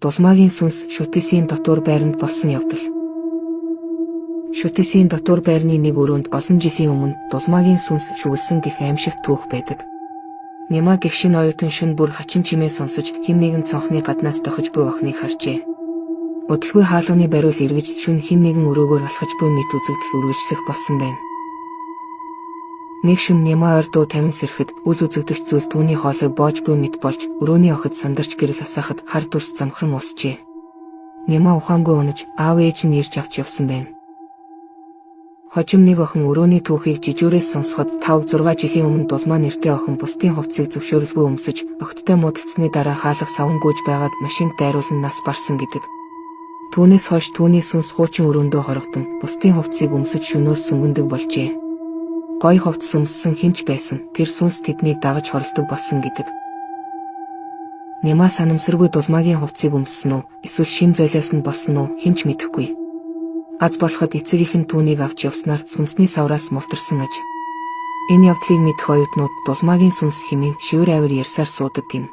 Дулмаагийн сүнс Шүтисийн дотуур байранд болсон явдал. Шүтисийн дотуур байрны нэг өрөөнд олон жилийн өмнө Дулмаагийн сүнс шүглэсэн гэх аймшигт түүх байдаг. Нямаа гэх шинэ оюутан шөнө бүр хачин чимээ сонсож хэн нэгэн цонхны гаднаас дохиж буй охиныг харжээ. Удалгүй хаалганы бариул эргэж шөнө хэн нэгэн өрөөгөөр алхаж буй мэт үзэгдэл үргэлжлэх болсон байна. Нэг шөнө Нямаа ойр дуу тавин сэрэхэд үл үзэгдэх зүйл түүний хоолойг боож буй мэт болж өрөөний охид сандарч гэрэл асаахад хар дүрс замхран усжээ. Нямаа ухаангүй унаж аав ээж нь ирж авч явсан байна. Хожим нэг охин өрөөний түүхийг жижүүрээс сонсоход 5 6 жилийн өмнө Дулмаа нэртэй охин бусдын хувцсыг зөвшөөрөлгүй өмсөж охидтой муудалцсаны дараа хаалга саван гүйж байгаад машинд дайруулан нас барсан гэдэг. Түүнээс хойш түүний сүнс хуучин өрөөндөө хорогдон бусдын хувцсыг өмсөж шөнөөр сүнгэндэг болжээ. Гоё хувцас өмссөн хэн ч байсан тэр сүнс тэднийг дагаж хоролдог болсон гэдэг. Нямаа санамсаргүй Дулмаагийн хувцсыг өмссөн үү эсвэл шин золиос нь болсон уу хэн ч мэдэхгүй. Аз болоход эцэг эх нь түүнийг авч явснаар сүнсний савраас мултарсан аж. Энэ явдлыг мэдэх оюутнууд Дулмаагийн сүнс хэмээн шивэр авир ярьсаар суудаг гэнэ.